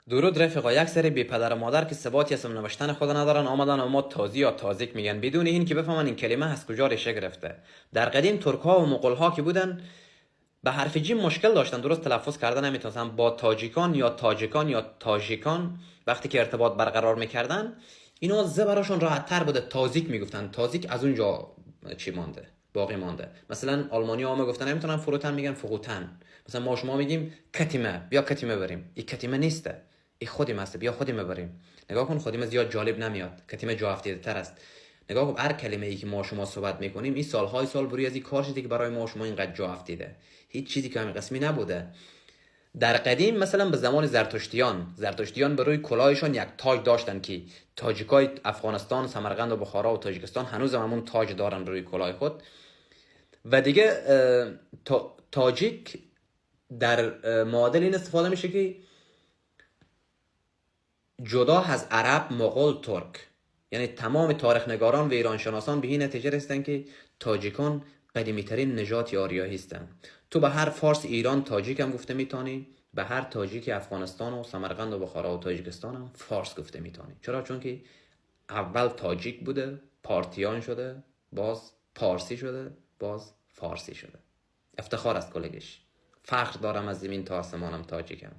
درود رفقا. یک سری بی پدر و مادر که ثباتی اسم نوشتن خود ندارن آمدن و ما تازی یا تازیک میگن بدون این که بفهمن این کلمه از کجا ریشه گرفته. در قدیم ترک ها و مغول ها که بودن به حرف جیم مشکل داشتن، درست تلفظ کردن نمیتونستن. با تاجیکان یا تاجیکان یا تاژیکان وقتی که ارتباط برقرار میکردن اینا ز براشون راحت تر بوده، تازیک میگفتن. تازیک از اونجا چی مانده، باقی مانده. مثلا آلمانی ها میگفتن نمیتونن فروتن، میگن فروتن. مثلا ما شما میگیم کتیمه، بیا کتیمه بریم. این کتیمه نیسته، این خودیم هست، بیا خودیم بریم. نگاه کن خودیم زیاد جالب نمیاد، کتیمه جا افتیده تر است. نگاه کن هر کلمه ای که ما شما صحبت میکنیم این سالهای سال بروی از این کار شده که برای ما شما اینقدر جا افتیده. هیچ چیزی که همین قسمی نبوده. در قدیم مثلا به زمان زرتشتیان، زرتشتیان بر روی کلاهشان یک تاج داشتن که تاجیکای افغانستان، سمرقند و بخارا و تاجیکستان هنوز هم همون تاج دارن روی کلاه خود. و دیگه تاجیک در معادل این استفاده میشه که جدا از عرب، مغول، ترک، یعنی تمام تاریخ نگاران و ایران شناسان به این نتیجه رسیدن که تاجیکان قدیمی ترین نژاد آریایی هستند. تو به هر فارس ایران تاجیک هم گفته میتونی، به هر تاجیک افغانستان و سمرقند و بخارا و تاجیکستان هم فارس گفته میتونی. چرا؟ چون که اول تاجیک بوده، پارتیان شده، باز پارسی شده، باز فارسی شده. افتخار است کلگش. فخر دارم از زمین تا آسمانم تاجیکم.